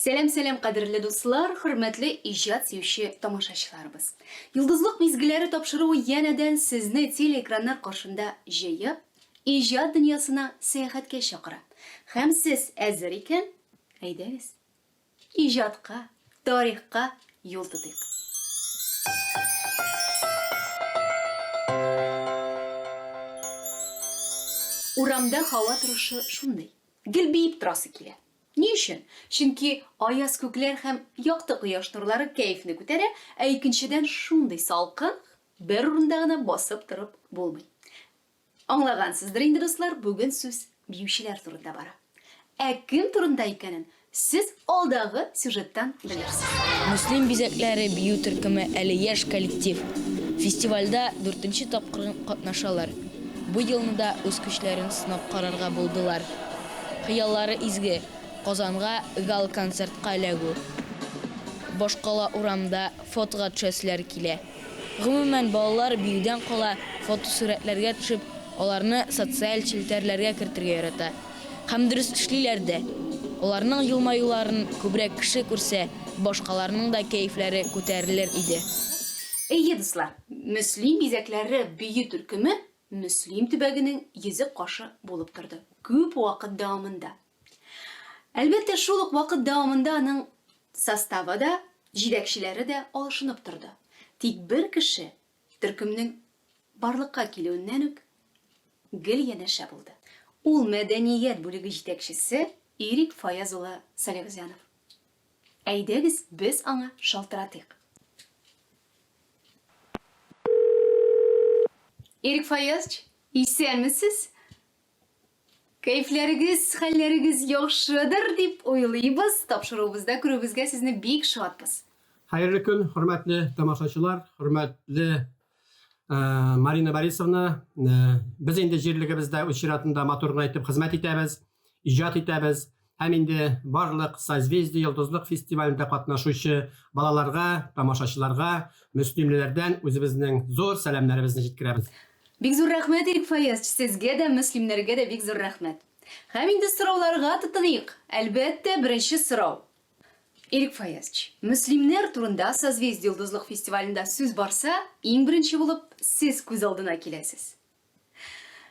Сәлам, сәлам, кадерле дуслар, хөрмәтле иҗат сөюче тамашачыларыбыз. Йолдызлык мизгелләре тапшыруы янәдән сезне телеэкраннар каршында җыеп, иҗат дөньясына сәяхәткә чакыра. Һәм сез әзер икән, әйдәгез, иҗатка, тарихка юл тотыйк. Урамда һава торышы шундый. Гел биеп торасы килә. Ни өчен? Чөнки аяз күкләр һәм якты кояш нурлары кәефне күтәрә, ә икенчедән шундый салкын, бер урында гына басып торып булмый. Аңлагансыздыр инде, дуслар, бүген сүз биючеләр турында бара. Ә кем турында икәнен сез алдагы сюжеттан белерсез. Мөслим бизәкләре бию төркеме әле яшь коллектив. Фестивальдә дүртенче тапкыр катнашалар. Бу елны да үз көчләрен сынап карарга булдылар. Хыяллары изге, Казанга гала-концертка эләгү. Башкала урамында фотога төшәселәре килә. Гомумән, балалар биюдән кала фотосурәтләргә төшеп, аларны социаль челтәрләргә кертергә ярата. Һәм дөрес эшлиләр дә. Аларның елмаюларын күбрәк кеше күрсә, башкаларның да кәефләре күтәрелер иде. Әйе, дуслар, Мөслим бизәкләре бию төркеме Мөслим төбәгенең йөзек кашы булып торды күп вакыт дәвамында. Әлбәттә, шул ук вакыт дәвамында аның составы да, җитәкчеләре дә алышынып торды. Тик бер кеше төркемнең барлыкка килүеннән үк гел янәшә булды. Ул мәдәният бүлеге җитәкчесе Ирек Фаяз улы Салихзянов. Әйдәгез, без аңа шалтыратыйк. Ирек Фаязч, исәнмесез? Кәефләрегез, хәлләрегез яхшыдыр дип уйлыйбыз. Тапшыруыбызда күрүебезгә сезне бик шатбыз. Хәерле көн, хөрмәтле тамашачылар, хөрмәтле э, Марина Борисовна. Э, без инде җирлегебездә үз чиратында матур гына итеп хезмәт итәбез, иҗат итәбез. Һәм инде барлык Созвездие йолдызлык фестивалендә катнашучы балаларга, тамашачыларга мөслимлеләрдән үзебезнең зур сәламнәребезне җиткерәбез. Бик зур рәхмәт, Ирек Фаязч, сезгә дә, мөслимнәргә дә бик зур рәхмәт. Һәм инде сорауларга тотыныйк. Әлбәттә, беренче сорау. Ирек Фаязч, мөслимнәр турында Созвездие йолдызлык фестивалендә сүз барса, иң беренче булып сез күз алдына киләсез.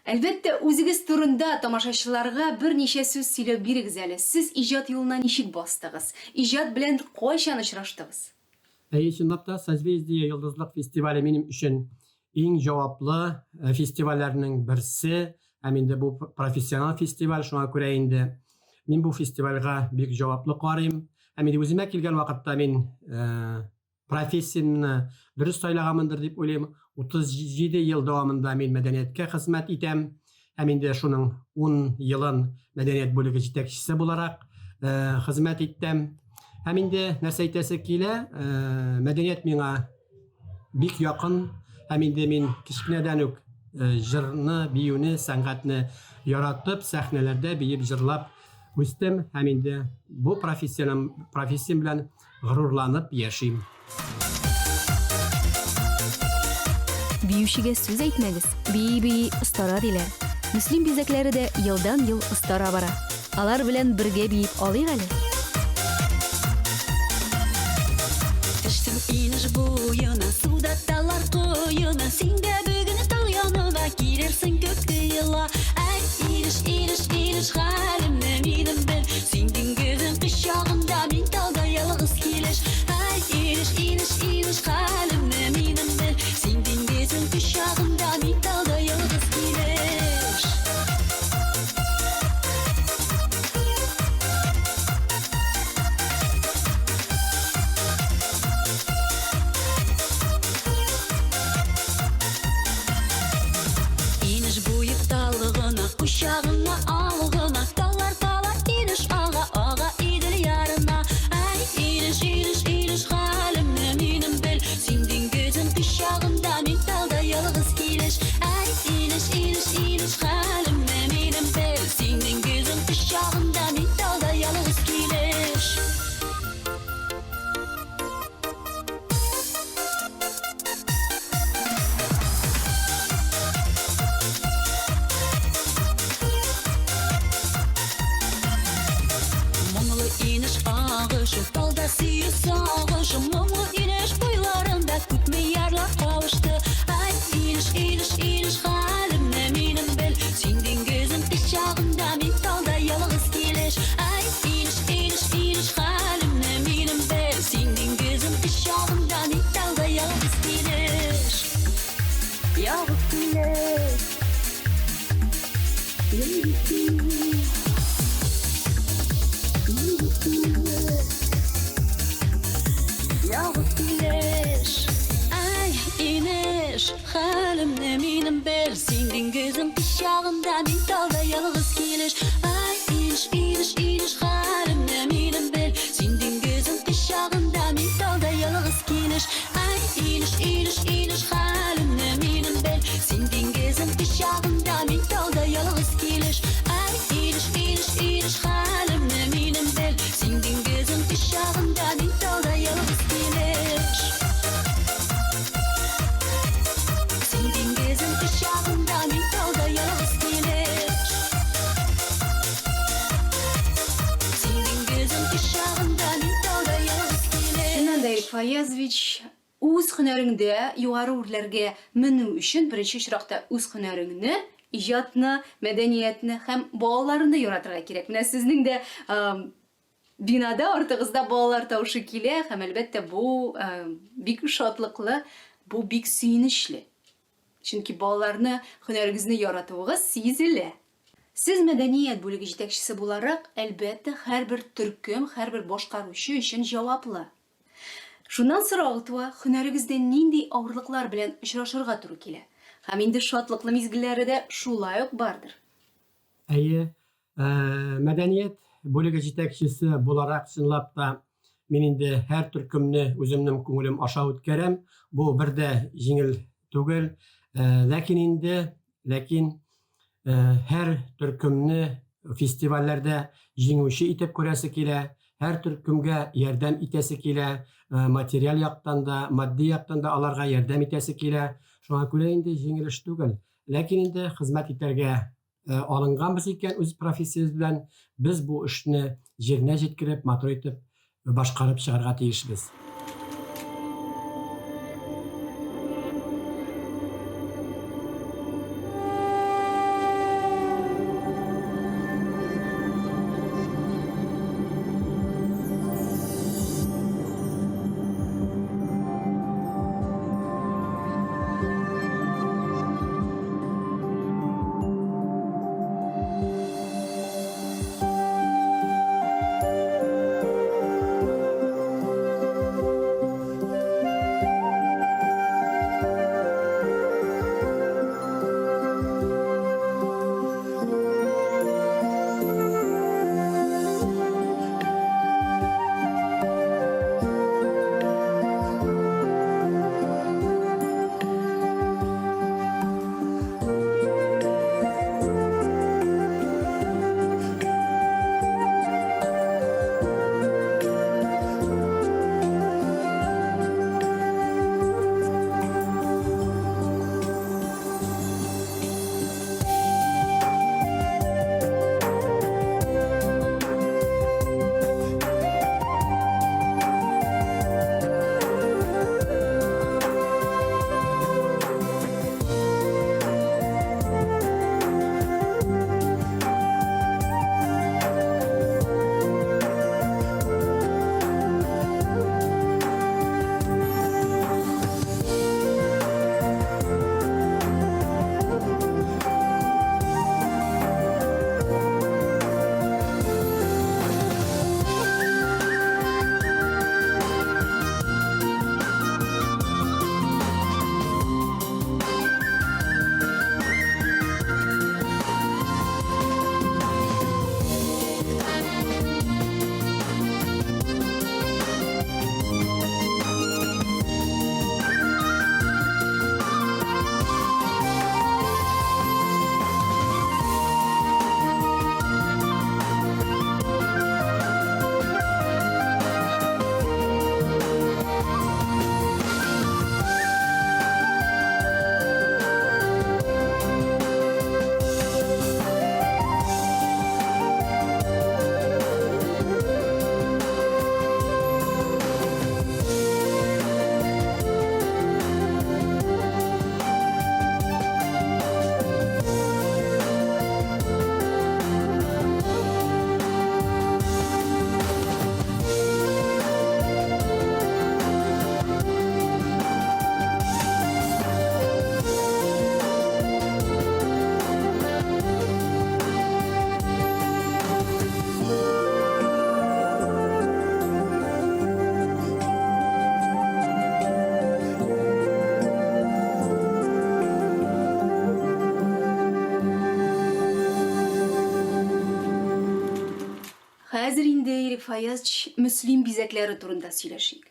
Әлбәттә, үзегез турында тамашачыларга берничә сүз сөйләп бирегез әле. Сез иҗат юлына ничек бастыгыз? Иҗат белән кайчан очраштыгыз? Әйе, чынлап та, Созвездие йолдызлык фестивале минем өчен иң җаваплы э, фестивальләрнең берсе һәм инде бу профессионал фестиваль, шуңа күрә инде мин бу фестивальгә бик җаваплы карыйм. Һәм инде үземә килгән вакытта мин э, профессиямне дөрес сайлаганмындыр дип уйлыйм. 37 ел дәвамында мин мәдәнияткә хезмәт итәм. Һәм инде шуның 10 елын мәдәният бүлеге җитәкчесе буларак э, хезмәт иттем. Һәм инде нәрсә әйтәсе килә, э, мәдәният миңа бик якын һәм инде мин кечкенәдән үк э, җырны, биюне, сәнгатьне яратып, сәхнәләрдә биеп, җырлап үстем һәм инде бу профессиям, профессиям белән горурланып яшим. Биючегә сүз әйтмәгез, бии-бии остара диләр. Мөслим бизәкләре дә елдан-ел остара бара. Алар белән бергә биеп алыйк әле. Төштем инеш буена, суда таллар коена, Син дә бүген тал янына килерсең күк тоела. Әй, инеш, инеш, инеш, хәлемне минем бел, Син диңгезнең кочагында, мин тауда ялгыз килеш. Әй, инеш, инеш, инеш, хәлемне минем бел, Син диңгезнең кочагында, мин тауда ялгыз килеш. Инеш буе талгына, кочагыңа алгына, Таллар тала, инеш ага, ага Идел ярына. Әй, инеш, инеш, инеш, хәлемне минем бел, Син диңгезнең кочагында, мин тауда ялгыз килеш. Әй, инеш, инеш, инеш, хәлемне минем бел, Син диңгезнең кочагында, мин тауда ялгыз килеш. сагыш. Моңлы инеш буйларында күпме ярлар кавышты. Ай, инеш, инеш, инеш, хәлемне минем бел. Син диңгезнең кочагында, мин тауда ялгыз килеш. Ай, инеш, инеш, инеш, хәлемне минем бел. Син диңгезнең кочагында, мин тауда ялгыз килеш. Ялгыз килеш. Ялгыз килеш. Ялгыз килеш. Ялгыз килеш. Ай, инеш, хәлемне минем бел. Син диңгезнең кочагында, мин тауда ялгыз килеш. Ай, инеш, инеш, инеш, хәлемне минем бел. Син диңгезнең кочагында, мин тауда ялгыз килеш. Ай, инеш, инеш, инеш, хәлемне минем бел. Син диңгезнең кочагында, мин тауда ялгыз килеш. Ай, инеш, инеш, инеш, хәлемне минем бел. Син диңгезнең кочагында, мин тауда ялгыз килеш. Син диңгезнең кочагында, мин тауда ялгыз килеш. Син диңгезнең кочагында, мин тауда ялгыз килеш. Чыннан да, Ирек Фаязович, үз һөнәреңдә югары үрләргә менү өчен беренче очракта үз һөнәреңне, иҗатны, мәдәниятне һәм балаларны яратырга кирәк. Менә сезнең дә бинада артыгызда балалар тавышы килә һәм, әлбәттә, бу бик шатлыклы, бу бик сөенечле. Чөнки балаларны, һөнәрегезне яратуыгыз сизелә. Сез мәдәният бүлеге җитәкчесе буларак, әлбәттә, һәрбер төркем, һәрбер башкаручы өчен җаваплы. Шуннан сорау туа, һөнәрегездә нинди авырлыклар белән очрашырга туры килә? Һәм инде шатлыклы мизгелләре дә шулай ук бардыр. Әйе, мәдәният бүлеге җитәкчесе буларак, чынлап та, мин инде һәр төркемне үземнең күңелем аша үткәрәм. Бу бер дә җиңел түгел. Ләкин инде, ләкин һәр төркемне фестивальләрдә җиңүче итеп күрәсе килә, һәр төркемгә ярдәм итәсе килә, материаль яктан да, матди яктан да аларга ярдәм итәсе килә. Шуңа күрә инде җиңел эш түгел. Ләкин инде хезмәт итәргә алынганбыз икән үз профессиябез белән, без бу эшне җиренә җиткереп, матур итеп башкарып чыгарга тиешбез. Хәзер инде, Ирек Фаязович, Мөслим бизәкләре турында сөйләшик.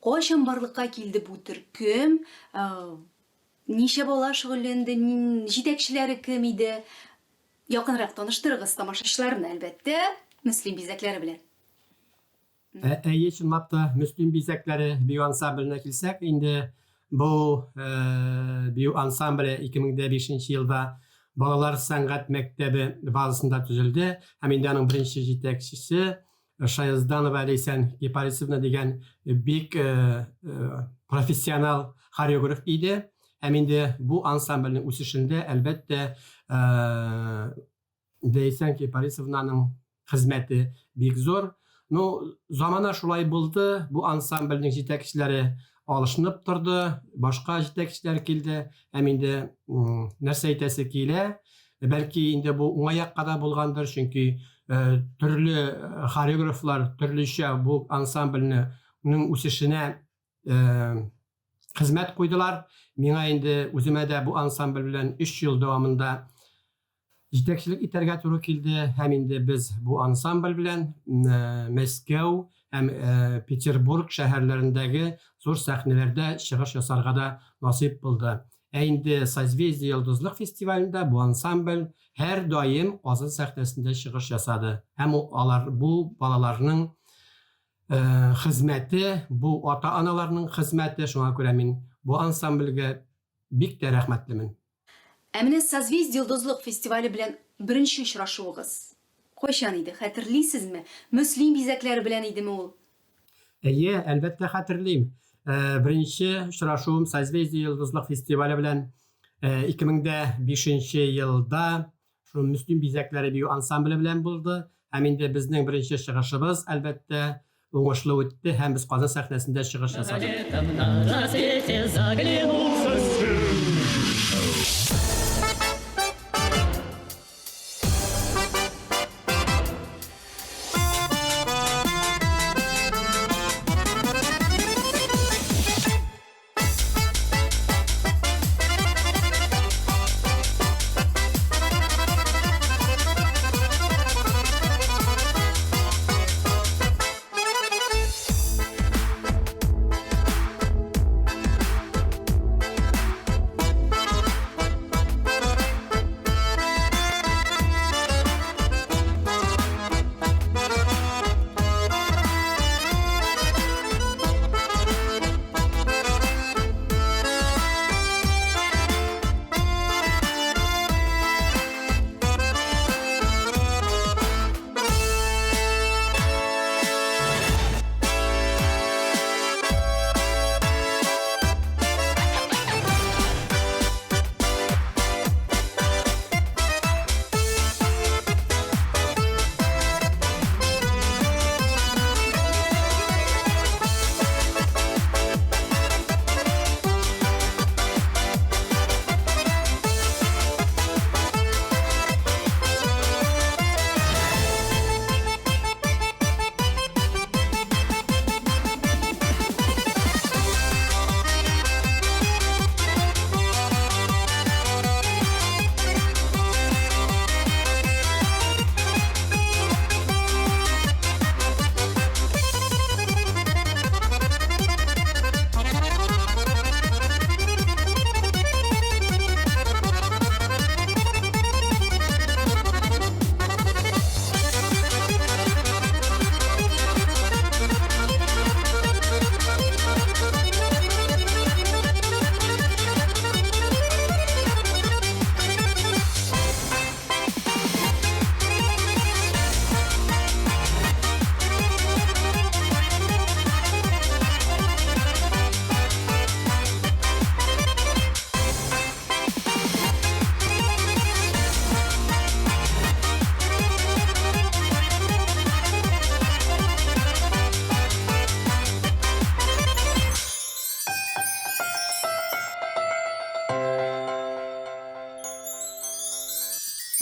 Кайчан барлыкка килде бу төркем? Ничә бала шөгыльләнде? Җитәкчеләре кем иде? Якынрак таныштырыгыз тамашачыларны, әлбәттә, Мөслим бизәкләре белән. Ә, әйе, чынлап та, Мөслим бизәкләре бию ансамбленә килсәк, инде бу э, бию ансамбле 2005 елда Балалар сәнгать мәктәбе базасында төзелде һәм инде аның беренче җитәкчесе Шаязданова Ләйсән Кипарисовна дигән бик э, э, профессионал хореограф иде. Һәм инде бу ансамбльнең үсешендә, әлбәттә, э, Ләйсән Кипарисовнаның хезмәте бик зур. Ну, замана шулай булды, бу ансамбльнең җитәкчеләре алышынып торды, башка җитәкчеләр килде. Һәм инде нәрсә әйтәсе килә, бәлки инде бу уңай якка да булгандыр, чөнки э, төрле э, хореографлар төрлечә бу ансамбльнең үсешенә э, хезмәт куйдылар. Миңа инде үземә дә бу ансамбль белән 3 ел дәвамында җитәкчелек итәргә туры килде һәм инде без бу ансамбль белән Мәскәү һәм Петербург шәһәрләрендәге зур сәхнәләрдә чыгыш ясарга да насыйп булды. Ә инде Созвездие йолдызлык фестивалендә бу ансамбль һәрдаим Казан сәхнәсендә чыгыш ясады һәм алар бу балаларның хезмәте, бу ата-аналарның хезмәте, шуңа күрә мин бу ансамбльгә бик тә рәхмәтлемен. Ә менә Созвездие-Йолдызлык фестивале белән беренче очрашуыгыз кайчан иде, хәтерлисезме? Мөслим бизәкләре белән идеме ул? Әйе, әлбәттә хәтерлим. Беренче очрашуым Созвездие-Йолдызлык фестивале белән 2005 нче елда Шул Мөслим бизәкләре бию ансамбле белән булды. Һәм инде безнең беренче чыгышыбыз, әлбәттә, уңышлы үтте һәм без Казан сәхнәсендә чыгыш ясадык.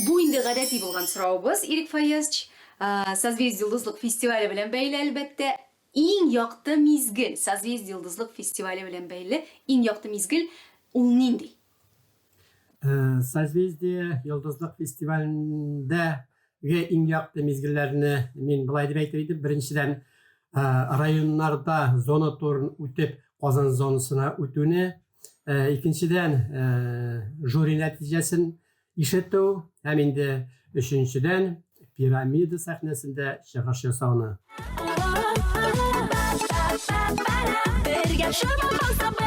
Бу инде гадәти булган соравыбыз, Ирек Фаязович. Созвездие Йолдызлык фестивале белән бәйле, әлбәттә. Иң якты мизгел, Созвездие Йолдызлык фестивале белән бәйле иң якты мизгел ул нинди? Созвездие Йолдызлык фестивалендә иң якты мизгелләрне мин болай дип әйтер идем. Беренчедән, районнарда зона турын үтеп, Казан зонасына үтүне, икенчедән, жюри нәтиҗәсен ишетү һәм инде өченчедән, пирамида сәхнәсендә чыгыш ясауны. Бергә шума басабыз.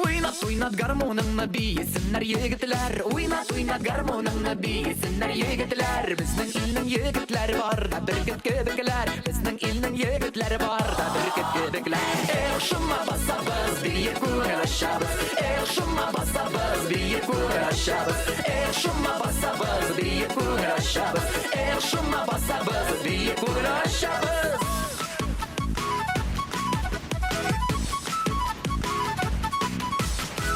Уйнат, уйнат гармуныңны биесеннәр егетләр. Уйнат, уйнат гармуныңны биесеннәр егетләр. Безнең илнең егетләре бар да бөркет кебекләр. Безнең илнең егетләре бар да бөркет кебекләр. Эх, шома басабыз, биеп күңел ачабыз. Эх, шома басабыз, биеп күңел ачабыз. Эх, шома басабыз, биеп күңел ачабыз. Эх, шома басабыз, биеп күңел ачабыз.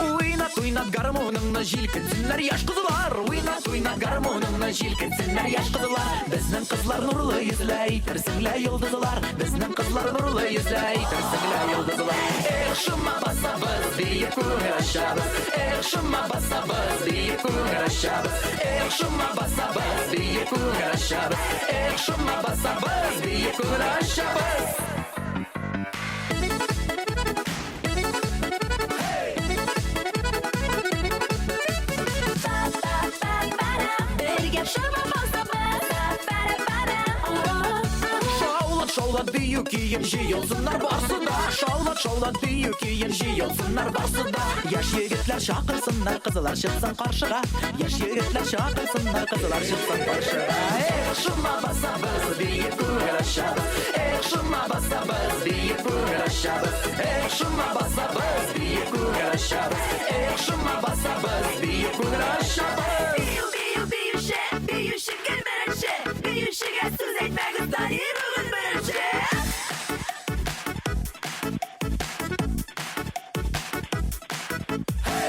Уйнат, уйнат гармуныңны җилкенсеннәр яшь кызлар. Уйнат, уйнат гармуныңны җилкенсеннәр яшь кызлар. Безнең кызлар нурлы йөзле, әйтерсең лә йолдызлар. Безнең кызлар нурлы йөзле, әйтерсең лә йолдызлар. Эх, шома басабыз, биеп күңел ачабыз. Эх, шома басабыз, биеп күңел ачабыз. Эх, шома басабыз, биеп күңел ачабыз. Эх, шома басабыз, биеп күңел ачабыз. Бергә шома басабыз. Шаулат, шаулат бию көен җыелсыннар барсы да. Шаулат, шаулат бию көен җыелсыннар барсы да. Яшь егетләр чакырсыннар, кызлар чыксын каршыга. Яшь егетләр чакырсыннар, кызлар чыксын каршыга. Эх, шома басабыз, биеп күңел ачабыз. Эх, шома басабыз, биеп күңел ачабыз. Эх, шома басабыз, биеп күңел ачабыз. Эх, шома басабыз, биеп күңел ачабыз. Бию, бию, биюче, биюче кем беренче? Биючегә сүз әйтмәгез, Данир бүген беренче.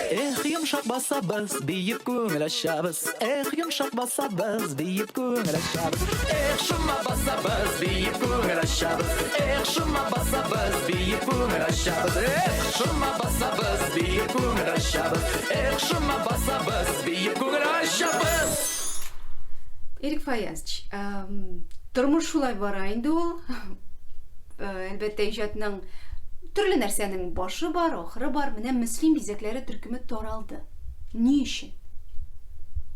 Эх, йомшак басабыз, биеп күңел ачабыз. Эх, йомшак басабыз, биеп күңел ачабыз. Эх, шома басабыз, биеп күңел ачабыз. Эх, шома басабыз, биеп күңел ачабыз. Эх, шома басабыз, биеп күңел ачабыз. Эх, шома басабыз, биеп күңел ачабыз. Ирек Фаязович, тормыш шулай бара инде ул. Әлбәттә, иҗатның төрле нәрсәнең башы бар, ахыры бар. Менә Мөслим бизәкләре төркеме таралды. Ни өчен?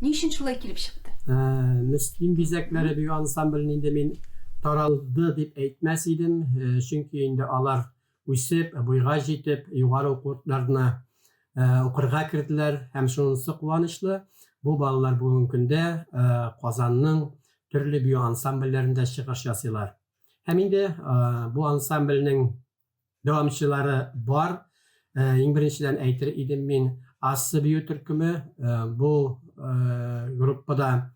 Ни өчен шулай килеп чыкты? Мөслим бизәкләре бию ансамблен инде мин таралды дип әйтмәс идем, чөнки инде алар үсеп, буйга җитеп, югары уку йортларына укырга керделәр һәм шунысы куанычлы, бу балалар бүгенге көндә Казанның төрле бию ансамбльләрендә чыгыш ясыйлар. Һәм инде бу ансамбльнең дәвамчылары бар. Иң беренчедән әйтер идем мин Ассы бию төркеме. Бу группада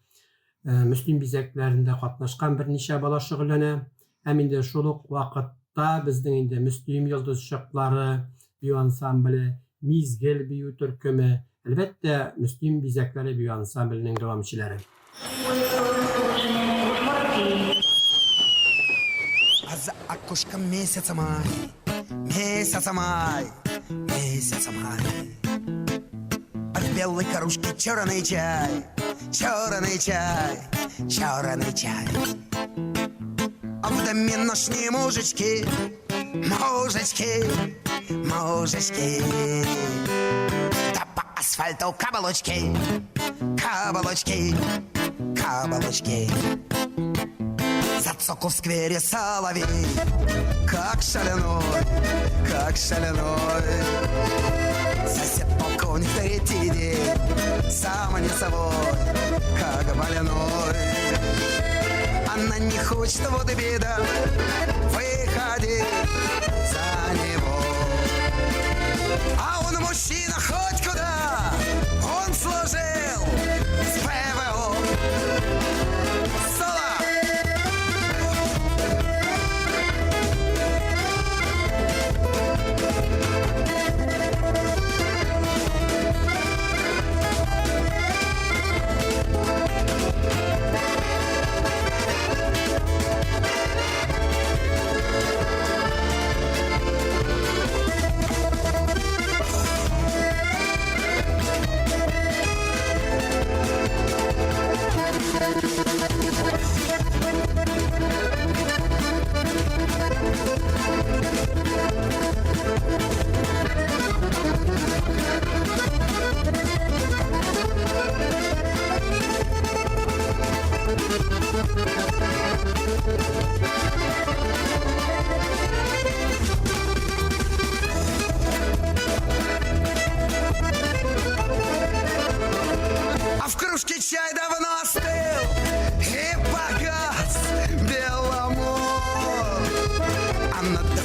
Мөслим бизәкләрендә катнашкан берничә бала шөгыльләнә. Һәм инде шул ук вакытта безнең инде Мөслим йолдызчыклары бию ансамбле, Мизгел бию төркеме, әлбәттә, Мөслим бизәкләре бию ансамбленең дәвамчылары. А за окошком месяца май, месяца май, месяца май. От белой кружки черный чай, черный чай, черный чай. А в доме нашли мужички, мужички, мужички. Да по асфальту каблучки, каблучки, каблучки. Зацокал в сквере соловей, как шаленой, как шаленой. Сосед полковник третий день, сам не собой, как больной. Она не хочет, вот и беда, выходи за него. А он мужчина хоть куда, он служил в ПВО. Соло!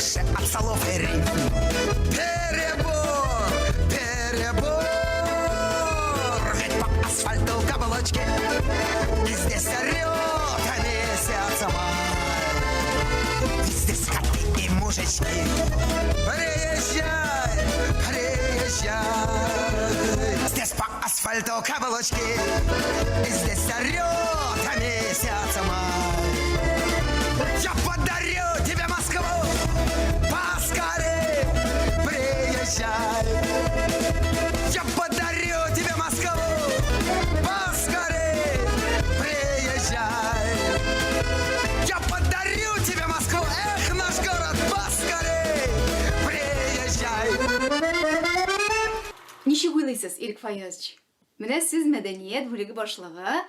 Отвыкший от слов и рифм. Перебор, перебор. Ведь по асфальту каблучки, И здесь орет месяц май. Ведь здесь коты и мужички. Приезжай, приезжай. Здесь по асфальту каблучки, И здесь орет месяц май. Я подарю тебе Москву, поскорей приезжай. Я подарю тебе Москву, поскорей приезжай. Я подарю тебе Москву, эх, наш город, поскорей приезжай. Ничек уйлыйсыз, Ирек Фаязович? Менә сез мәдәният бүлеге башлыгы,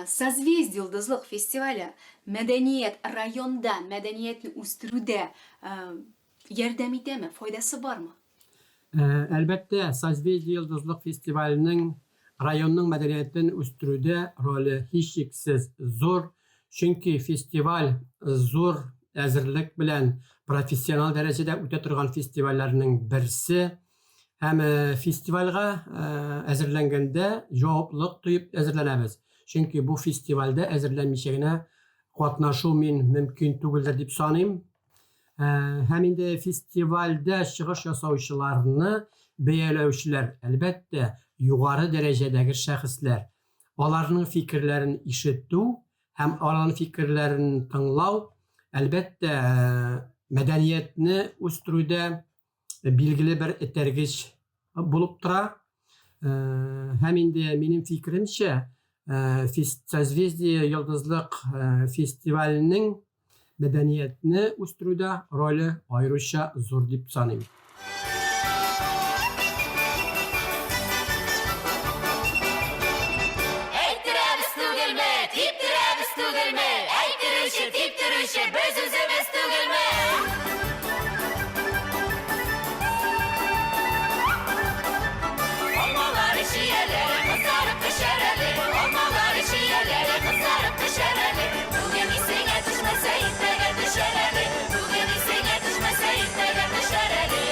Созвездие йолдызлык фестивале мәдәният районда мәдәниятне үстерүдә ярдәм итәме, файдасы бармы? Әлбәттә, Созвездие йолдызлык фестиваленең районның мәдәниятен үстерүдә роле һичшиксез зур, чөнки фестиваль зур әзерлек белән профессионал дәрәҗәдә үтә торган фестивальләрнең берсе. Һәм фестивальгә әзерләнгәндә җаваплылык тоеп әзерләнәбез. Чөнки бу фестивальдә әзерләнмичә генә катнашу мин мөмкин түгелдер дип саныйм. Һәм инде фестивальдә чыгыш ясаучыларны бәяләүчеләр, әлбәттә, югары дәрәҗәдәге шәхесләр. Аларның фикерләрен ишетү һәм аларның фикерләрен тыңлау, әлбәттә, мәдәниятне үстерүдә билгеле бер этәргеч булып тора. Һәм инде минем фикеремчә, Созвездие йолдызлык фестиваленең мәдәниятне үстерүдә роле аеруча зур дип саныйм. Әйттерәбез түгелме, типтерәбез түгелме, әйттерүче, типтерүче без үзебез түгелме? Алмалары, чияләре кызарып пешәр әле, алмалары, чияләре кызарып пешәр әле. Бүген исеңә төшмәсә, иртәгә төшәр әле. Бүген исеңә төшмәсә, иртәгә төшәр әле.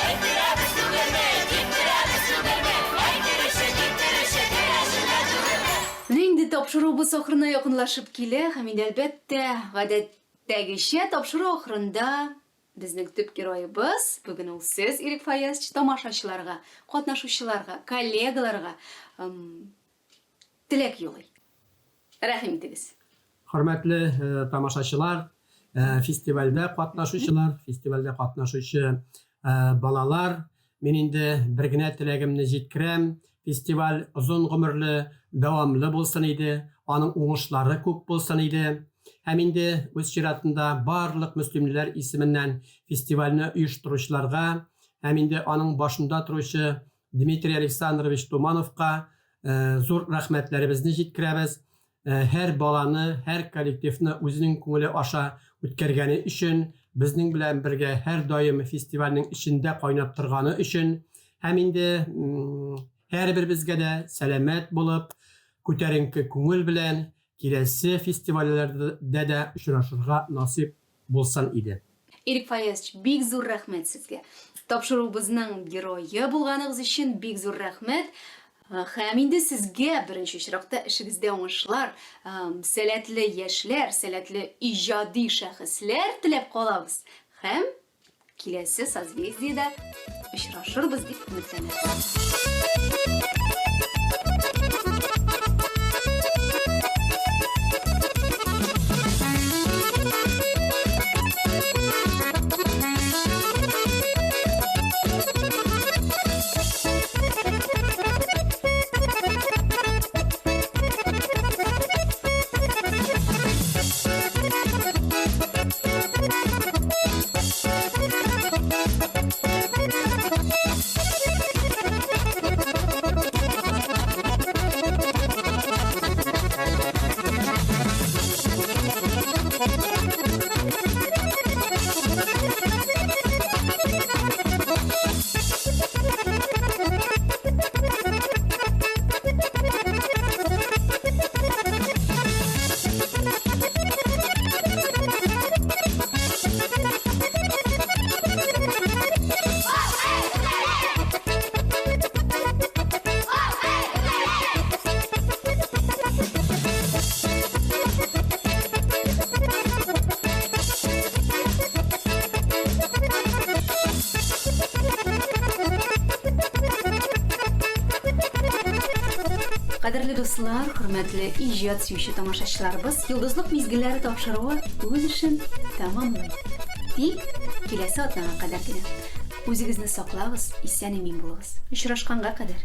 Әйттерәбез түгелме, типтерәбез түгелме, әйттерүче, типтерүче керәшеннәр түгелме? Менә инде тапшыруыбыз ахырына якынлашып килә һәм инде, әлбәттә, гадәттәгечә тапшыру ахырында безнең төп героебыз, бүген ул сез, Ирек Фаязович, тамашачыларга, катнашучыларга, коллегаларга теләк юлый. Рәхим итегез. Хөрмәтле тамашачылар, фестивальдә катнашучылар, фестивальдә катнашучы балалар. Мин инде бер генә теләгемне җиткерәм, фестиваль озын гомерле, дәвамлы булсын иде, аның уңышлары күп булсын иде. Һәм инде үз чиратында барлык мөслимлеләр исеменнән фестивальне оештыручыларга һәм инде аның башында торучы Дмитрий Александрович Тумановка зур рәхмәтләребезне җиткерәбез. Һәр баланы, һәр коллективны үзенең күңеле аша үткәргәне өчен, безнең белән бергә һәрдаим фестивальнең эчендә кайнап торганы өчен һәм инде һәрберебезгә дә сәламәт булып, күтәренке күңел белән киләсе фестивальләрдә дә очрашырга насыйп булсын иде. Ирек Фаязович, бик зур рәхмәт сезгә. Тапшыруыбызның герое булганыгыз өчен бик зур рәхмәт. Һәм инде сезгә беренче очракта эшегездә уңышлар, сәләтле яшьләр, сәләтле иҗади шәхесләр теләп калабыз. Һәм киләсе Созвездиедә очрашырбыз дип өметләнәбез. Кадерле дуслар, хөрмәтле иҗат сөюче тамашачыларыбыз, Йолдызлык мизгелләре тапшыруы үз эшен тәмамлый. Тик киләсе атнага кадәр генә. Үзегезне саклагыз, исән-имин булыгыз. Очрашканга кадәр.